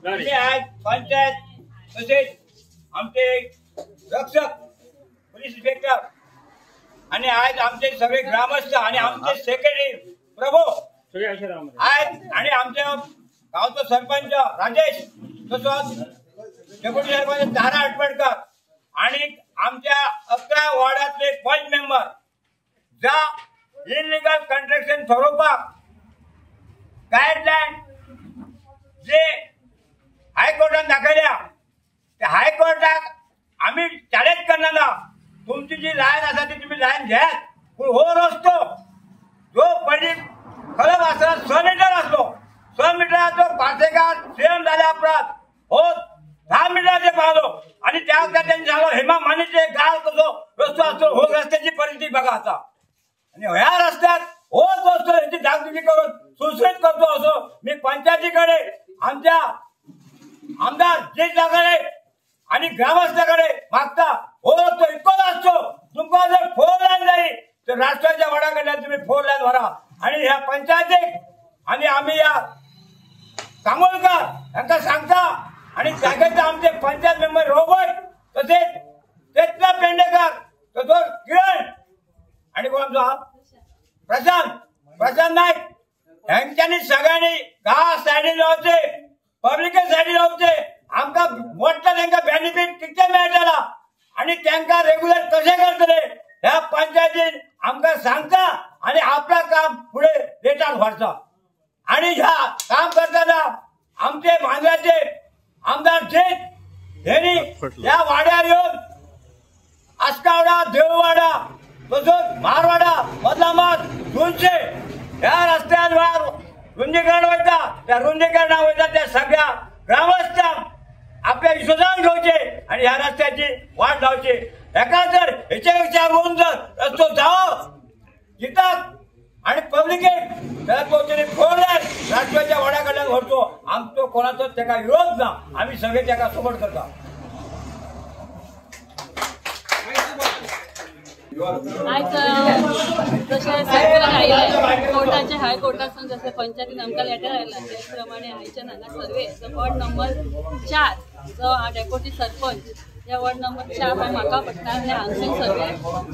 आमी आयज पंचायत तसेच आमचे रक्षक पोलीस इन्स्पेक्टर आणि आज आमचे सगळे ग्रामस्थ आणि आमचे सेक्रेटरी प्रभू आज आणि आमच्या गावचो सरपंच राजेश तसोच डेप्युटी सरपंच तारा आटपटकर आणि आमच्या 11 वॉर्डातले पंच मेंबर ज्या इलिगल कंस्ट्रक्शन थारोवपाक गायडलायन जे हायकोर्टान दाखयल्या त्या हायकोर्टाक आमी चॅलेंज करना ना. तुमची जी लायन आसा ती तुमी लायन घेयात, पूण हो रस्तो जो पयलीं खलप आसतना 6 मिटर आसलो, 6 मिटराचो पार्सेकार सीएम जाल्या उपरांत हो 10 मिटराचेर पावलो आनी त्या वखदार तेणी सांगलो हेमा मानेचे गाळ कसो रस्तो आसलो, हो रस्त्याची परिस्थिती बघा आतां. आनी ह्या रस्त्यार होच रस्तो हेची डागडुजी करून सुसरीत करचो असो मी पंचायती कडेन आमच्या आमदार जेठा कडेन आणि ग्रामस्था कडेन मागता. हो रस्तो इतकोच आसचो, तुमकां जर 4 लायन जाय तर राष्ट्राच्या वडा कडल्यान तुमी 4 लायन व्हरा. आणि ह्या पंचायतीक आणि आमी ह्या कामोलकर हांकां सांगता आणि जागेचे आमचे पंचायत मेंबर रॉबर्ट तसेच चेतना पेंडेकर तसोच किरण आणि कोण आमचो प्रशांत प्रशांत नायक हेंच्यांनी सगळ्यांनी गांवा सायडीन रावचे, पब्लिके सायडीन रावचे. आमकां मोठा तांकां बेनिफीट कितले मेळटला आणि तांकां रेगुलर कशें करतले ह्या पंचायतीन आमकां सांगता आणि आपला काम फुडें रेटान व्हरता. आणि ह्या काम करतना आमचे मांद्र्याचे आमदार जेठ हेणी ह्या वाड्यार येवन आस्कावडा, देववाडा तसोच मारवाडा, बदलामात, दोनशे ह्या रस्त्यान रुंदीकरण वयता, त्या रुंदीकरणा वयता त्या सगळ्या ग्रामस्थांक आपल्या विश्वासान घेवचे आणि ह्या रस्त्याची वाट लावची. हेका जर हेचे विचार करून जर रस्तो जावो जितात आणि पब्लिकेक जाल्यार तो तेणी 4 लायन राष्ट्राच्या वडा कडल्यान व्हरचो. आमचो कोणाचो तेका विरोध ना, आमी सगळे तेका सपोर्ट करता. आयज जशें सर्क्युलर आयिल्लें कोर्टाचे, हायकोर्टासून जशें पंचायतीन आमकां लेटर आयला ते प्रमाणे आयच्यान हांगा सर्वे जो वॉर्ड नंबर 4 जो डेप्युटी सरपंच ह्या वॉर्ड नंबर 4 हो म्हाका पडटा आनी हांगसून सर्वे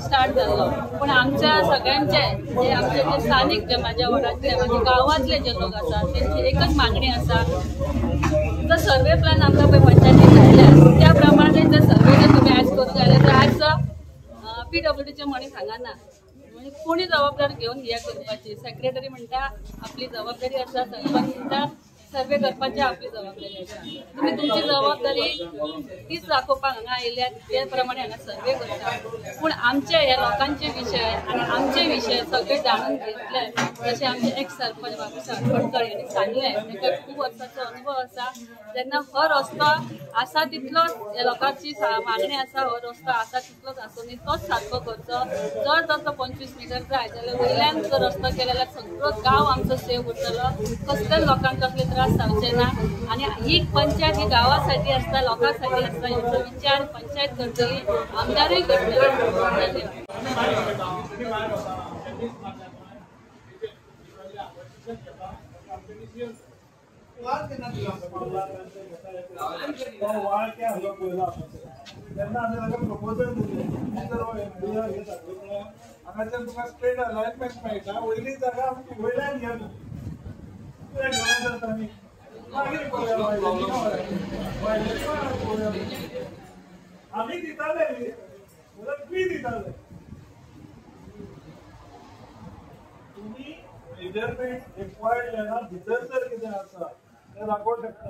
स्टार्ट जाल्लो. पूण आमच्या सगळ्यांचे जे आमचे जे स्थानीक जे म्हाज्या वॉर्डांतले म्हाज्या गांवांतले जे लोक आसा तेंची एकच मागणी आसा, जो सर्वे प्लॅन आमकां पळय पंचायतीन धाडल्या त्या प्रमाणे जर सर्वे जर तुमी आयज करूंक जाल्यार तर आयज पीडब्ल्यूडीचे मनीस हांगा ना, म्हणजे कोणी जबाबदारी घेवन हे करपाची. सेक्रेटरी म्हणटा आपली जबाबदारी आसा, सरपंच म्हणटा सर्वे करपाची आपली जबाबदारी आसा. तुमी तुमची जबाबदारी तीच दाखोवपाक हांगा आयिल्ल्या ते प्रमाणे हांगा सर्वे करता. पूण आमचे हे लोकांचे विशय आनी आमचे विशय सगळे जाणून घेतले जशे आमचे एक्स सरपंच बाबू साटवडकर यांनी सांगलें, तांकां खूब वर्सांचो अनुभव आसा. जेन्ना हो रस्तो आसा तितलोच लोकांची मागणी आसा, हो रस्तो आसा तितलोच आसूं न्ही, तोच सारको करचो. जर तर तो 25 मिटर जाय जाल्यार वयल्यान जर रस्तो केलो जाल्यार सगळो गांव आमचो सेव उरतलो, कसलेच लोकांक कसले त्रास जावचे ना. आनी ही पंचायत ही गांवासाठी आसता, लोकांसाठी आसता, हेचो विचार पंचायत करतली, आमदारूय करतले. धन्यवाद. हांगाच्यान तुका स्ट्रेट अलायनमेंट मेळटा, वयली जागा आमची वयल्यान घे तूं मागीर पळोवया आमी दिताले, तुमी दिताले. तुमी मेजरमेंट एक्वायर्ड लँडा भितर जर कितें आसा तें दाखोवंक शकता,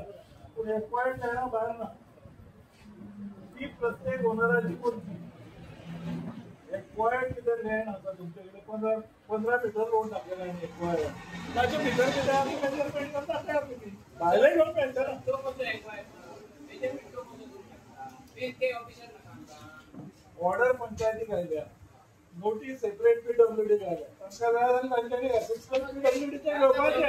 पूण एक्वायर्ड लँडा भायर ना. ती प्रत्येक ओनराची कोणती एक्वायर्ड कितें लँड आसा तुमचे कडेन 15 भितर रोड दाखयला आनी एक्वायर्ड ताचे भितर कितें आमी मेजरमेंट करता दाखया तुमी, भायले घेवन मेळटना. ऑर्डर पंचायतीक आयल्या, नोटीस सेपरेट पीडब्ल्यूडी आयल्या, तांकां जाय जाल्यार तांच्यांनी असिस्टंट पीडब्ल्यूडीचें घेवपाचें.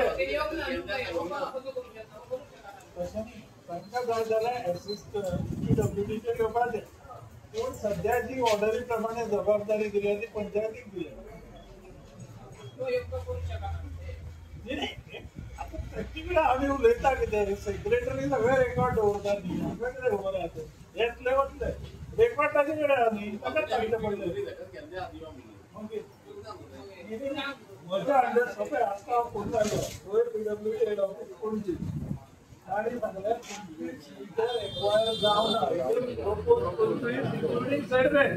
तशें न्ही, तांकां जाय जाल्यार असिस्टंट पीडब्ल्यूडीचें घेवपाचें. पूण सद्या जी ऑर्डरी प्रमाणे जबाबदारी दिल्या ती पंचायतीक दिल्या. टॅक्निकली आमी उलयता कितें सेक्रेटरी सगळे रेकॉर्ड दवरता न्ही, आमकां कितें खबर आसा, येतले वतले रेकॉर्ड ताजे कडेन आहा न्ही, ताकाच सांगचें पडलें. मागीर म्हज्या अंडर सोंपें आसता हांव फोन जालो वयर पीडब्ल्यूडी हेड ऑफिस पणजी, तांणी सांगलें 25 मिटर एक्वायर जावना, प्रपोज 25 इन्क्लुडींग सेटबॅक,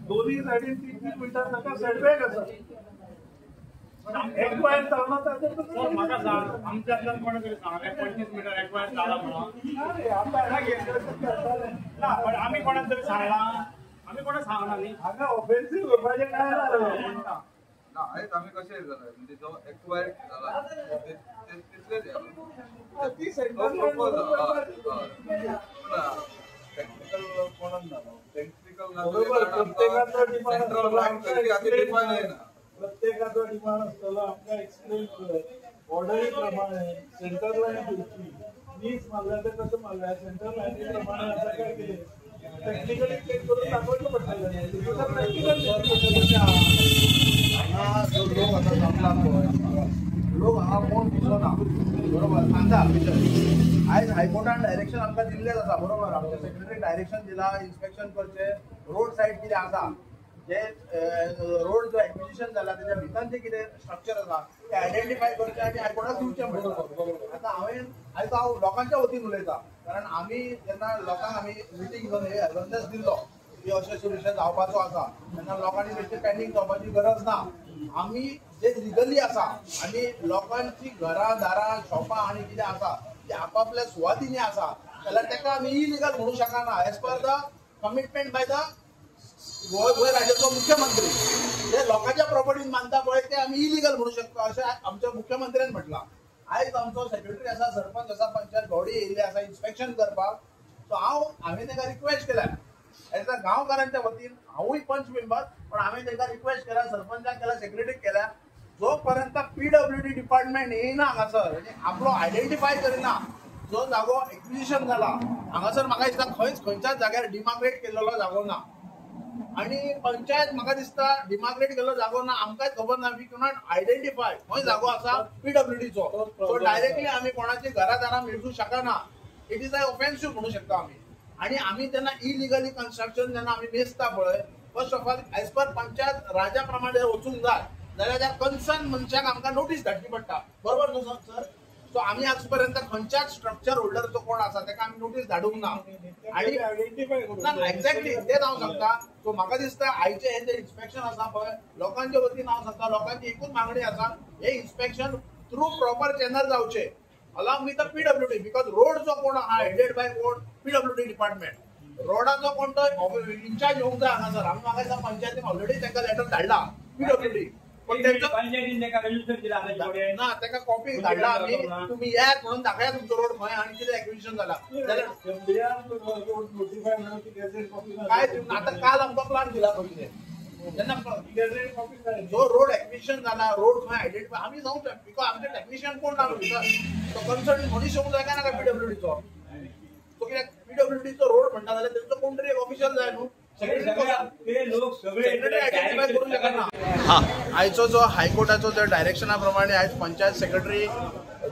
दोन्ही सायडीन 3-3 मिटर ताका सेटबॅक आसा, एक्वायर जावना ताचेर. म्हाका सांग, आमच्यांतल्यान कोणें तरी सांगलें 25 मिटर एक्वायर जाला म्हणून? ना, पण आमी कोणाक तरी सांगलां, आमी कोणाक सांगना न्ही. हांगा ऑफेन्सीव करपाचें काय ना. ना, आयज आमी कशें जालें म्हणजे जो एक्वायर्ड जाला तितलेच टॅक्निकल कोणच ना, टॅक्निकल ना, प्रत्येकाचो डिमांड आसतलो. आमकां एक्सप्लेन कर ऑर्डरी प्रमाणे सेंटर लायन दिवची, नीच मारल्या तर कसं मारल्या, सेंटर लायनी प्रमाणे आसा काय कितें टॅक्निकली चेक करून दाखोवचें पडटलें. प्रॅक्टिकल हांगा जो लोक आतां जमला पळय, लोक हांगा कोण दिसना बरोबर सांगता भितर. आयज हायकोर्टान डायरेक्शन आमकां दिल्लेंच आसा बरोबर, आमच्या सेक्रेटरी डायरेक्शन दिला इन्स्पेक्शन करचें, रोड सायड कितें आसा, जे रोड जो एक्विजिशन जाला तेच्या भितर जे कितें स्ट्रक्चर आसा ते आयडेंटिफाय करचें आनी हायकोर्टाक दिवचें म्हणटा. आतां हांवें आयज हांव लोकांच्या वतीन उलयता, कारण आमी जेन्ना लोकांक आमी मिटींग घेवन हे अवेरनेस दिल्लो की अशें अशें विशय जावपाचो आसा, तेन्ना लोकांनी बेश्टे पॅनीक जावपाची गरज ना. आमी जे लिगली आसा आनी लोकांची घरां दारां शॉपां आनी कितें आसा ते आपापल्या सुवातींनी आसा जाल्यार ताका आमी इलिगल म्हणू शकना as per the commitment by the Goa राज्याचो मुख्यमंत्री. जे लोकांच्या प्रॉपर्टीन मानता पळय ते आमी इलिगल म्हणू शकता अशें आमच्या मुख्यमंत्र्यान म्हटलां. आयज आमचो सेक्रेटरी आसा, सरपंच आसा, पंचायत बॉडी येयल्ली आसा इन्स्पेक्शन करपाक. सो हांवें ताका रिक्वेस्ट केल्या एज अ गांवकारांच्या वतीन, हांवूय पंच मेंबर, पण हांवें तांकां रिक्वेस्ट केल्या, सरपंचाक केल्या, सेक्रेटरीक केल्या, जो पर्यंत पीडब्ल्यूडी डिपार्टमेंट येयना हांगासर आनी आपलो आयडेंटिफाय करिना जो जागो एक्विजिशन जाला हांगासर, म्हाका दिसता खंयच खंयच्याच जाग्यार डिमार्केट केल्लो जागो ना आनी पंचायत म्हाका दिसता डिमार्केट केल्लो जागो ना, आमकांच खबर ना, we cannot identify खंय जागो आसा पीडब्ल्यूडीचो. सो डायरेक्टली आमी कोणाच्या घरा दारां मेजूंक शकना, it is a offensive म्हणू शकता आमी. आनी आमी जेन्ना इलिगली कन्स्ट्रक्शन जेन्ना आमी मेजता पळय, first of all as per panchayat राजा प्रमाणे वचूंक जाय जाल्यार त्या कन्सर्न मनशाक आमकां नोटीस धाडची पडटा बरोबर न्हू सर? सो आमी आज पर्यंत खंयच्याच स्ट्रक्चर होल्डरचो कोण आसा ताका आमी नोटीस धाडूंक ना. आनी ना एक्झॅक्टली तेच हांव सांगता. सो म्हाका दिसता आयचें हें जें इन्स्पेक्शन आसा पळय, लोकांच्या वतीन हांव सांगता, लोकांची एकूच मागणी आसा, हें इन्स्पेक्शन थ्रू प्रॉपर चॅनल जावचें along with the PWD, because road जो कोण आहा हेडेड बाय कोण पीडब्ल्यूडी डिपार्टमेंट, रोडाचो कोण तो इन्चार्ज येवंक जाय हांगासर. आमी म्हाका दिसता पंचायतीन ऑलरेडी तांकां लेटर धाडला पीडब्ल्यूडी, पण ना ताका कॉपी धाडला आमी, तुमी येयात म्हणून दाखयात तुमचो रोड खंय आनी कितें एक्विजिशन जाला. काय आतां काल आमकां प्लान दिला खंय जेन्ना जो रोड एक्विजिशन जाला, रोड खंय आयडेंटिफाय आमी सांगूंक शकता, because आमचे टॅक्निशियन कोण ना भितर, तो कन्सर्न मनीस येवंक जाय काय नाका पीडब्ल्यूडीचो. सो कित्याक पीडब्ल्यूडीचो रोड म्हणटा जाल्यार तेंचो कोण तरी एक ऑफिशियल जाय न्हू, सेक्रेटरी आयडेंटिफाय करूंक शकना. हा, आयचो जो हायकोर्टाचो जो डायरेक्शना प्रमाणे आयज पंचायत सेक्रेटरी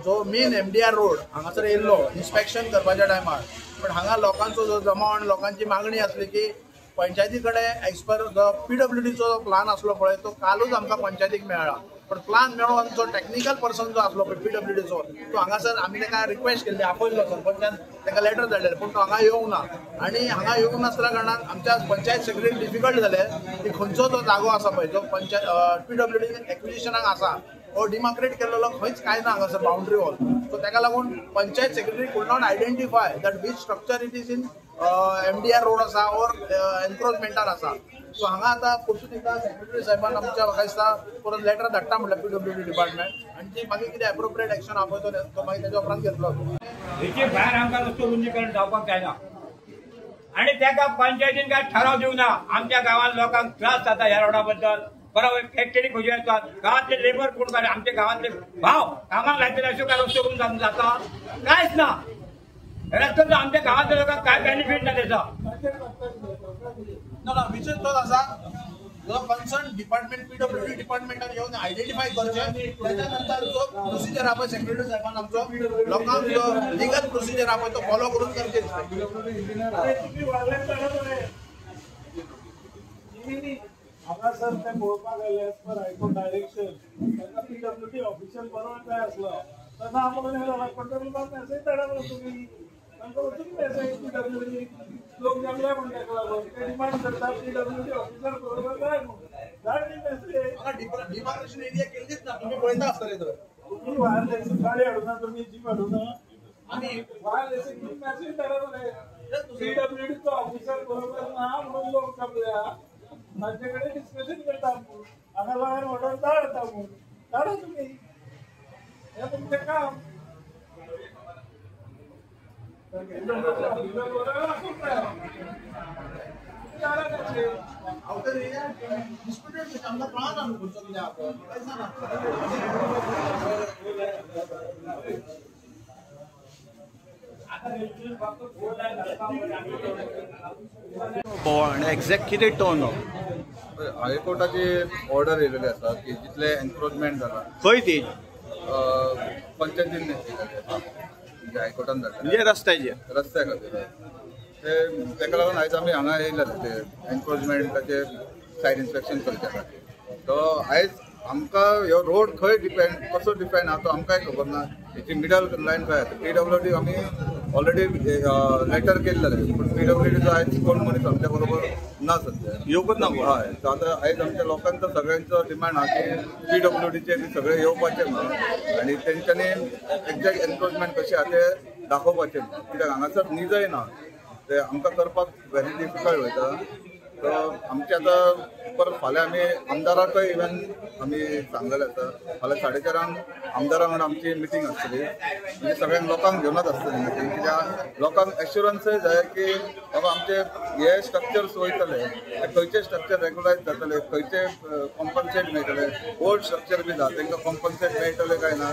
जो मेन एमडीआर रोड हांगासर येयल्लो इन्स्पेक्शन करपाच्या टायमार, पण हांगा लोकांचो जो जमाव आनी लोकांची मागणी आसली की पंचायती कडेन एज पर जो पीडब्ल्यूडीचो जो प्लान आसलो पळय तो कालूच आमकां पंचायतीक मेळ्ळा, पण प्लान मेळोन जो टॅक्निकल पर्सन जो आसलो पळय पीडब्ल्यूडीचो तो हांगासर आमी ताका रिक्वेस्ट केल्ली, आपयल्लो सरपंचान ताका लेटर धाडलेलें, पूण तो हांगा येवंक ना. आनी हांगा येवंक नासल्या कारणान आमच्या पंचायत सेक्रेटरी डिफिकल्ट जालें की खंयचो जो जागो आसा पळय जो पंचायत पीडब्ल्यूडी एक्विजिशनाक आसा हो डिमार्केट केल्लो खंयच कांय ना हांगासर बाउंड्री वॉल. सो ताका लागून panchayat secretary could not identify that which structure it is in MDR road आसा ऑर एनक्रोचमेंटार आसा. सो हांगा आतां परतून एकदां सेक्रेटरी साहेबान आमच्या म्हाका दिसता परत लेटर धाडटा म्हटल्यार पीडब्ल्यूडी डिपार्टमेंट आनी ती मागीर कितें एप्रोप्रिएट एक्शन आपयतो तो मागीर तेच्या उपरांत घेतलो. हेचे भायर आमकां रस्तो रुंदीकरण जावपाक जायना आनी ताका पंचायतीन काय ठराव दिवना. आमच्या गांवांत लोकांक त्रास जाता ह्या रोडा बद्दल, बरोबर फॅक्टरी खंयच्यो येतात, गांवांतले लेबर कोण काय, आमच्या गांवांतले भाव कामाक लायतले अश्यो काय रस्तो करून जाता कांयच ना. रस्तो आमच्या गांवांतल्या लोकांक काय बेनिफीट ना तेचो. ना ना विशय तोच आसा, जो कन्सर्न डिपार्टमेंट पीडब्ल्यूडी डिपार्टमेंटान येवन आयडेंटिफाय करचें. त्याच्या नंतर जो प्रोसिजर आहा पळय सेक्रेटरी साहेबान आमचो लोकांक जो लिगल प्रोसिजर आहा पळय तो फॉलो करून करचें. हांगासर ते पळोवपाक गेले एज पर हायकोर्ट डायरेक्शन तांकां पीडब्ल्यूडी ऑफिशियल बरोबर जाय आसलो तर ना म्हणून हे जाला कंट्रोल मेसेज धाडा म्हणून तुमी तांकां वचून मेसेज पीडब्ल्यूडी लोक जमले म्हण ताका लागून ते डिमांड करता पीडब्ल्यूडी ऑफिसर बरोबर जाय म्हणून धाड ती मेसेज. डिमार्केशन एरिया केल्लीच ना, तुमी पळयता आसतले तर तुमी वायरलेस गाडी हाडूना, तुमी जीप हाडूना आनी वायरलेस मेसेज धाडा मरे पीडब्ल्यूडीचो ऑफिसर बरोबर ना म्हणून लोक जमल्या तांचे कडेन डिस्कशन करता म्हूण हांगा लॉयर ऑर्डर धाडता म्हूण धाडा तुमी, हें तुमचें काम. आउटर एरिया डिस्प्युटेड आमकां कळना न्हू खंयचो कितें आहा तो, कांयच ना. एक्झॅक्ट कितें टर्न हायकोर्टाची ऑर्डर येयलेली आसा की जितले एन्क्रोचमेंट जाला खंय ती पंचायतीन म्हणजे हायकोर्टान जाता म्हणजे रस्त्याचेर रस्त्या खातीर ते ताका लागून आयज आमी हांगा येयले ते एन्क्रोचमेंटाचे सायड इन्स्पेक्शन करच्या खातीर. तो आयज आमकां ह्यो रोड खंय डिपेंड कसो डिपेंड आहा तो आमकांय खबर ना. हेची मिडल लायन खंय आसा पीडब्ल्यूडी आमी ऑलरेडी लेटर केल्लें पूण पीडब्ल्यूडीचो आयज कोण मनीस आमच्या बरोबर ना सद्या येवकच ना. हय, सो आतां आयज आमच्या लोकांचो सगळ्यांचो डिमांड आहा की पीडब्ल्यूडीचे बी सगळे येवपाचे म्हणून आनी तेंच्यांनी एक्झॅक्ट एन्क्रोचमेंट कशें आहा तें दाखोवपाचें, कित्याक हांगासर निजय ना ते आमकां करपाक व्हेरी डिफिकल्ट वयता. सो आमचे आतां परत फाल्यां आमी आमदाराकय इवन आमी सांगलेलें आसा फाल्यां 4:30 आमदारा वांगडा आमची मिटींग आसतली, म्हणजे सगळ्यांक लोकांक घेवनच आसतली मिटींग, कित्याक लोकांक एश्युरन्सय जाय की बाबा आमचे हे स्ट्रक्चर्स वयतले ते खंयचे स्ट्रक्चर रेगुलायज जातले, खंयचे कॉम्पन्सेट मेळटले, ओल्ड स्ट्रक्चर बी जाता तांकां कॉम्पन्सेट मेळटले काय ना,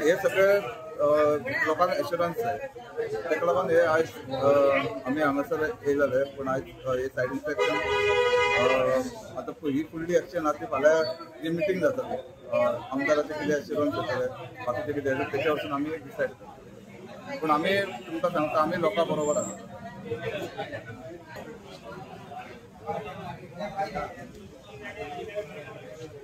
हे सगळे लोकांक एश्युरन्स जाय. ताका लागून हे आयज आमी हांगासर येयलेले, पूण आयज हे सायड इन्स्पेक्शन आतां ही फुडली एक्शन आहा ती फाल्यां जी मिटींग जातली आमदाराचे कितें एश्युरन्स येतले बाकीचे कितें तेच्या वरसून आमी डिसायड करतले. पूण आमी तुमकां सांगता आमी लोकां बरोबर आसा.